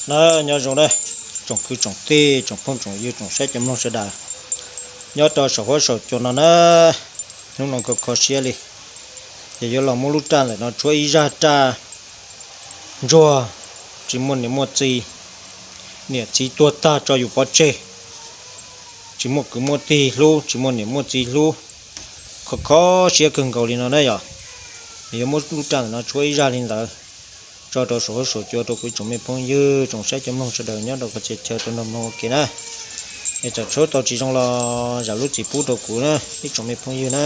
Na, nyob zoo na, tsoom kwv tsoom tij, tsoom phooj tsoom ywg, tsoom saib cov mloog sawv daws nyob rau saum huab saum cua no na. Hnub no kho kho siab li, ces yuav los muab lub raj ntawm no tshuab ib zaj raj ntsuag, tsis muaj niam muaj txiv, niam txiv tuag tag tso yus pov tseg, tsis muaj kwv muaj tij hlub, tsis muaj niam muaj txiv hlub, kho kho siab kawg nkaus li no na yom. Yuav muab lub raj ntawm no tshuab ib zaj li ntawd tso rau saum huab saum cua rau kuv tsoom me phooj ywg, tsoom saib cov mloog sawv daws nyob rau qhov txhia chaw tau nrog mloog ua ke na. Es txawm tshuab tau tsis zoo los zam lub txim pub rau kuv na, ib tsoom me phooj ywg na.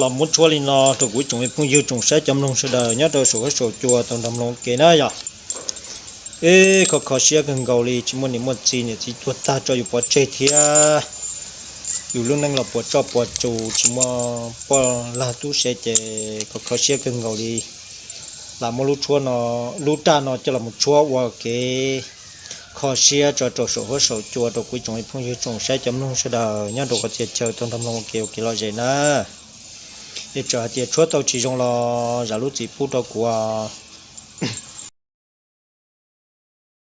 Los muab tshuab li no rau kuv ib tsoom phooj ywg tsoom saib cov mloog sawv daws nyob rau saum huab saum cua tau nrog mloog ua ke na yom. Ib, kho kho siab kawg nkaus li, tsis muaj niam muaj txiv, niam txiv tuag tag tso yus pov tseg thiab yus lub neej los puas tsoj puas tsus, tsis muaj poj lag tub se ces kho kho siab kawg nkaus li. Lam muab lub tshuab no, lub raj no coj los mus tshuab ua kev kho siab tso rau saum huab saum cua rau kuv ib tsoom phooj ywg tsoom saib cov mloog sawv daws nyob rau qhov txhia chaw tau nrog mloog ua ke ua kev lom zem na. Es txawm hais tias tshuab tau tsis zoo los zam lub txim pub rau kuv os.